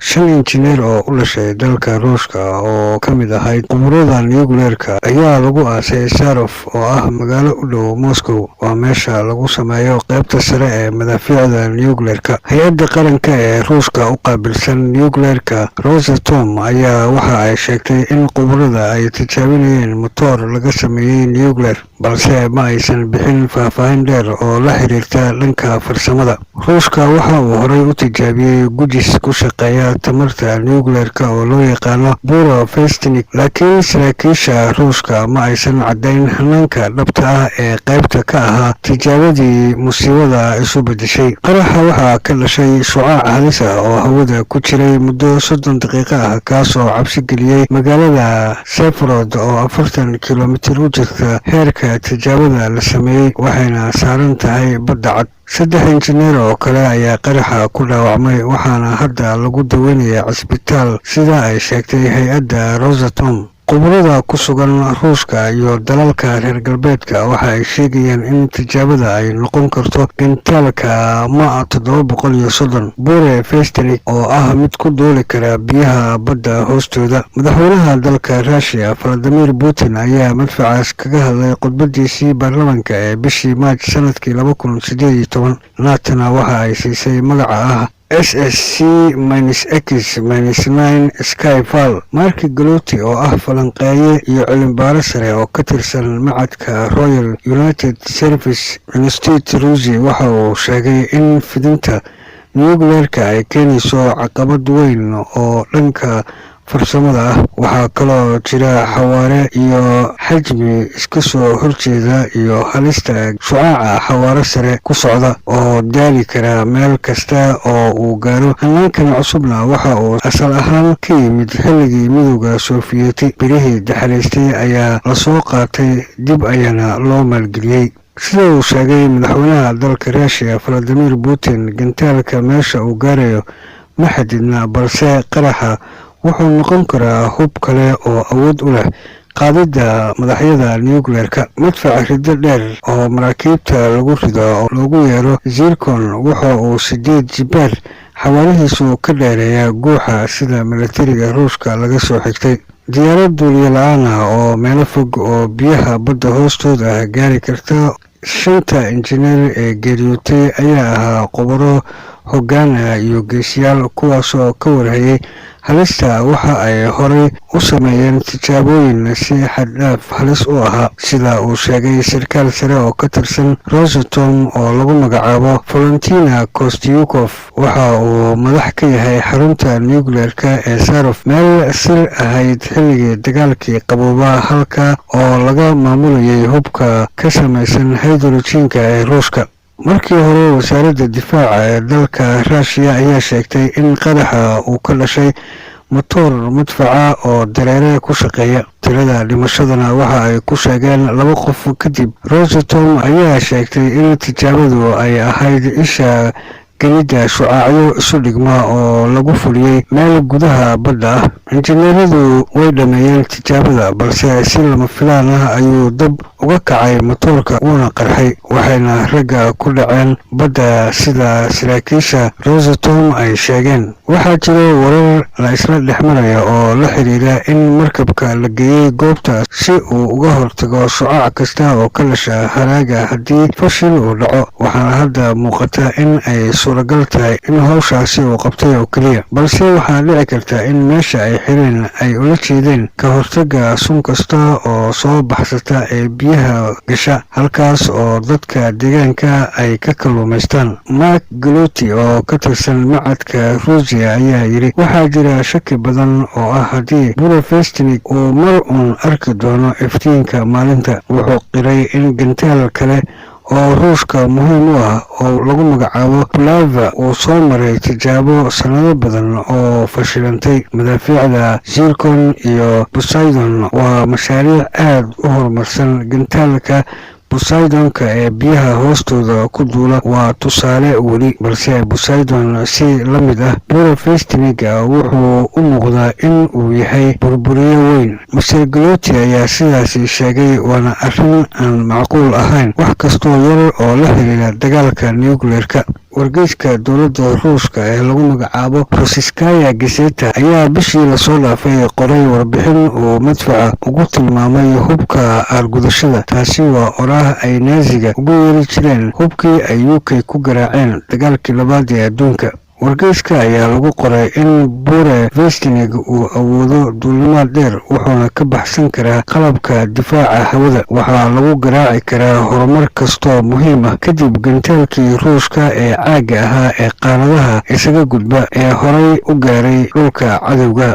Shan injineer oo u dhashay dalka Ruushka oo ka mid ahayd khuburada nucleerka ayaa lagu aasay Sarov, oo ah magaalo u dhow Moscow. Waa meesha lagu sameeyo qaybta sare ee madaafiicda nucleerka. Hay-adda qaranka ee Ruushka u qaabilsan nucleerka, Rosatom, ayaa waxa ay sheegtay in khuburada ay tijaabinayeen motoor laga sameeyey nucleer, balse ma aysan bixin faahfaahin dheer oo la xiriirta dhanka farsamada. Ruushka waxa uu horey u tijaabiyey gujis ku shaqeeya tamarta nucleerka oo loo yaqaano Burevestnik, laakiin saraakiisha Ruushka ma aysan caddayn hanaanka dhabta ah ee qaybta ka ahaa tijaabadii musiibada isu bedeshay. Qaraxa waxaa ka dhashay shucaac halis ah oo hawada ku jiray muddo 30 daqiiqo ah, kaasoo cabsi geliyey magaalada Severod oo 40 kilomitir u jirta heerka tijaabada la sameeyey, waxayna saaran tahay Badda Cad. Saddex injineer oo kale ayaa qaraxa ku dhaawacmay, waxaana hadda lagu daweynayaa cisbitaal, sida ay sheegtay hay-adda Rosatom. Khuburada ku sugan Ruushka iyo dalalka reer galbeedka waxa ay sheegayaan in tijaabada ay noqon karto gantaalka Ma 730 Burevestnik, oo ah mid ku duuli kara biyaha badda hoostooda. Madaxweynaha dalka Ruushiya, Valadimir Putin, ayaa madfacaas kaga hadlay khudbadiisii baarlamaanka ee bishii Maaj sanadkii 2018. Naatana waxa ay siisay magaca ah SSC-X-9 Skyfall. Mark Galoti, oo ah falanqeeye iyo cilmibaaro sare oo ka tirsan macadka Royal United Service Institute Rusi, waxa uu sheegay in fidinta nucleerka ay keenayso caqabad weyn oo dhanka farsamada ah. Waxaa kaloo jira xawaare iyo xajmi iska soo horjeeda iyo halista shucaaca xawaare sare ku socda oo daali kara meel kasta oo uu gaaro. Hanaankan cusubna waxa uu asal ahaan ka yimid xilligii Midowda Sofiyeeti. Birihii daxalaystay ayaa lasoo qaatay, dib ayaana loo maalgeliyey. Sida uu sheegay madaxweynaha dalka Ruushiya, Valadimir Putin, gantaalka meesha uu gaarayo ma xadidna, balse qaraxa wuxuu noqon karaa hub kale oo awood u leh qaadidda madaxyada nucleerka. Madfaca riddo dheer oo maraakiibta lagu rido oo loogu yeero Zircon waxa uu 8 jibaar xawaarihiisu ka dheereeyaa guuxa, sida milatariga Ruushka laga soo xigtay. Diyaarad duuliye la-aan ah oo meelo fog oo biyaha badda hoostooda ah gaari karta. Shanta injineer ee geeriyootay ayaa ahaa khubaro hoggaana iyo geesiyaal, kuwaasoo ka warhayay halista. Waxa ay horey u sameeyeen tijaabooyin si xaddhaaf halis u ahaa, sida uu sheegay sarkaal sare oo ka tirsan Rosatom oo lagu magacaabo Valentina Kostyukov. Waxa uu madax ka yahay xarunta nucleerka ee Sarov, meel sir ahayd xilligii dagaalkii qabooba, halka oo laga maamulayay hubka ka samaysan hydrojiinka ee Ruushka. Markii hore wasaaradda difaaca ee dalka Ruushiya ayaa sheegtay in qaraxa uu ka dhashay motoor madfaca oo dareere ku shaqeeya. Tirada dhimashadana waxa ay ku sheegeen laba qof. Kadib Rosatom ayaa sheegtay in tijaabadu ay ahayd isha gelidda shucaacyo isu dhigma oo lagu fuliyey meel gudaha badda ah. Injineeradu way dhammeeyeen tijaabada, balse si lama filaan ah ayuu dab uga kacay matoorka, wuuna qarxay, waxayna ragga ku dhaceen badda, sida saraakiisha Rosatom ay sheegeen. Waxaa jiro warar la isla dhex maraya oo la xiriira in markabka la geeyey goobta si uu uga hortago shucaac kasta oo ka dhasha haraaga haddii fashil uu dhaco. Waxaana hadda muuqata in ay suuragal tahay in howshaasi uu qabtay oo keliya, balse waxaa dhici karta in meesha ay xireen ay ula jeedeen ka hortaga sun kasta oo soo baxsata ee biyaha gasha halkaas oo dadka deegaanka ay ka kalluumaystaan. Mark Galoti oo ka tirsan macadka Ruusiya ayaa yidhi: "Waxaa jira shaki badan oo ah haddii Burevestnik uu mar uun arki doono iftiinka maalinta." Wuxuu qiray in gantaal kale oo Ruushka muhiim u ah oo lagu magacaabo Bulava uu soo maray tijaabo sannado badan oo fashilantay. Madaafiicda Zircon iyo Poseidon waa mashaariic aad u horumarsan. Gantaalka Poseidonka ee biyaha hoostooda ku duula waa tusaale weli, balse Poseidon, si la mid ah Burevestniga, wuxuu u muuqdaa in uu yahay burburiye weyn. Mister Galoti ayaa sidaasi sheegay, waana arrin aan macquul ahayn wax kastoo yar oo la xiriira dagaalka nucleerka. Wargeyska dowladda Ruushka ee lagu magacaabo Rossiskaya Gazeta ayaa bishii lasoo dhaafay qoray warbixin uu madfaca ugu tilmaamay hubka aargudashada. Taasi waa oraah ay Naaziga ugu yeeri jireen hubkii ay UK ku garaaceen dagaalkii labaad ee adduunka. Wargeyska ayaa lagu qoray in Burevestnik uu awoodo duulimaad dheer, wuxuuna ka baxsan karaa qalabka difaaca hawada. Waxaa lagu garaaci karaa horumar kastoo muhiim ah kadib gantaalkii Ruushka ee caagga ahaa ee qaaradaha isaga gudba ee horay u gaaray dhulka cadowga.